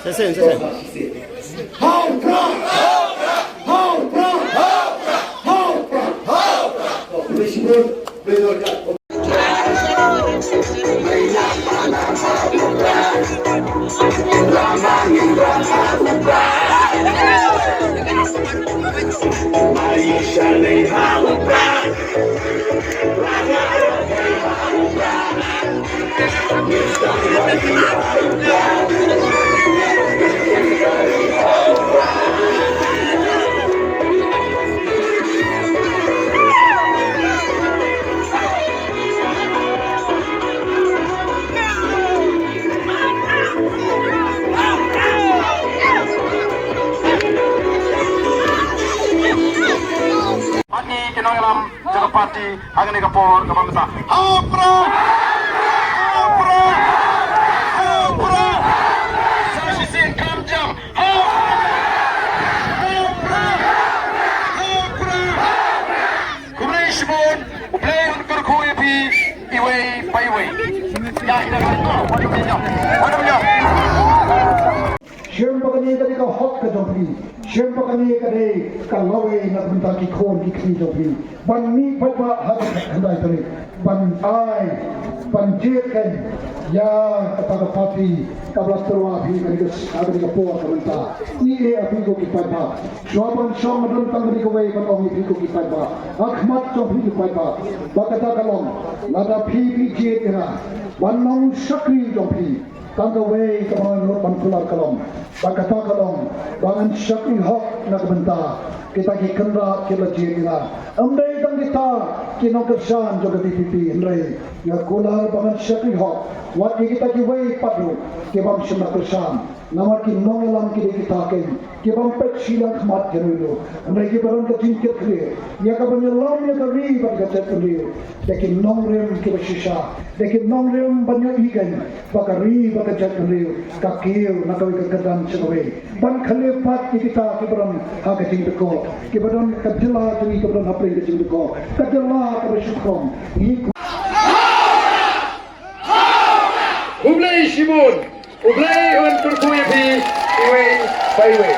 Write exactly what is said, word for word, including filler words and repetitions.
Sesen, sesen. Hau pra! Hau pra! Hau pra! Hau pra! Bad ngi ki nongïalam jong ka party ha kane ka por kaba mynta. Hau pra! Hau pra! Hau pra! Sa shisien kham jam. Hau pra! Hau pra! Hau pra! Khublei shibun, U Blei un kyrkhu ïa phi iwei pa iwei. Ïa, ïa, ïa, ïa, ïa, ïa. Shem ba kane ka dei ka hok ka jong phi. Shem ba kane ka dei ka lawei na ka bynta ki khun ki kti jong phi. Ban mih paidbah ha ka khatkhyndai tarik. Ban ai, ban jied kein ïa kata ka party kaba la tyrwa phi ha kane ka, ha kane ka por ka mynta. Ïa phi ko ki paidbah. Shuwa ban shong, nga don tang kane kawei ban ong ïa phi ko ki paidbah. Ha khmat jong phi ki paidbah. Ba kata ka long, lada phi phi jied ïa nga ban long shakri jong phi. Tang kawei kaba nga nud ban kular ka long, ba kata ka long ba ngan shakri hok na ka bynta kita ki kynrad kiba la jied ïa nga. Ym dei tang kita ki nongkyrshan jong ka V P P, hynrei nga kular ba ngan shakri hok wat ïa kita kiwei pat ruh ki bym shym la kyrshan. Namar ki nongïalam ki dei kita kein ki bym peit shiliang khmat ïano ïano, hynrei kiba don ka jingkitkhlieh ïa ka ban ïalam ïa ka ri bad ka jaitbynriew. Da ki nongrim kiba shisha, da ki nongrim ban ïohi kein ba ka ri bad ka jaitbynriew ka kiew na kawei ka kyrdan sha kawei. Ban khleh pat ïa kita kiba don ha ka jingdukor, kiba don ka jylla jong ngi kaba don hapdeng ka jingdukor, ka jylla kaba shu khrom. Ngi Khublei shibun. U Blei un kyrkhu ïa phi iwei pa iwei.